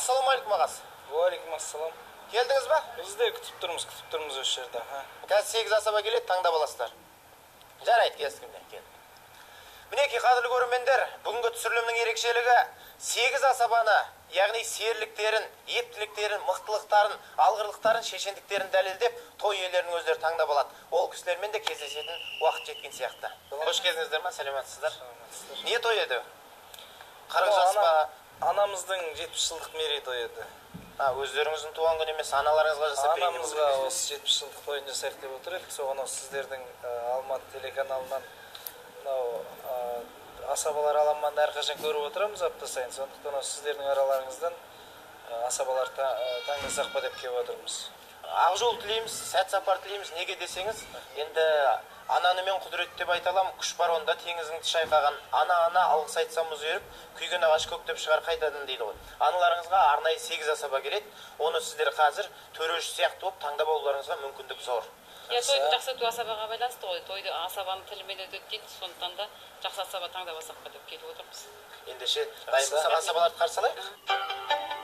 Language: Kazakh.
Ассалаумағалейкум, ағасы. Уағалейкум ассалам. Келдіңіз ба? Біз де күтіп тұрмыз, күтіп тұрмыз осы жерде. Қазір 8 асаба келеді, таңдап аласыздар. Жарайды, келіскенде кел. Мінекей, қадірлі көрермендер, бүгінгі түсірілімнің ерекшелігі 8 асабаны, яғни серіліктерін, ептіліктерін, мықтылықтарын, алғырлықтарын, шешендіктерін дәлелдеп, той иелерінің өздері таңдап алады. Ол кісілермен де кездесетін уақыт жеткен сияқты. Қош келдіңіздер ма, сәлеметсіздер. Не той еді? 40 жас па? Анамыздың 70 жылдық мерейтойы еді. Өздеріңіздің туған күні емес, аналарыңызға жасап берген. Анамызға осы 70 жылдық тойын жасайық деп отыр едік. Соған осы сіздердің Алматы телеканалынан мынау асабалар аламанды әрқашан көріп отырамыз апта сайын. Сондықтан осы сіздердің араларыңыздан асабалар таңдасақ па деп келіп отырмыз. Ақ жол тілейміз, сәт сапар тілейміз. Неге десеңіз, енді ананымен құдірет деп айта аламын, күш бар онда теңізіңді шайқаған. Ана-ана алғыс айтсам мұз еріп, күйген ағаш көктеп шығар қайтадан дейді ғой. Аналарыңызға арнайы 8 асаба келеді. Оны сіздер қазір төреші сияқты болып таңдап алуларыңызға мүмкіндік зор. Я тойды жақсы өту асабаға байланысты ғой. Тойды асабаның тілімен өтеді дейді. Сондықтан да жақсы асаба таңдап алсақ па деп келіп отырмыз. Ендеше дайын болсақ асабаларды қарсы алайық.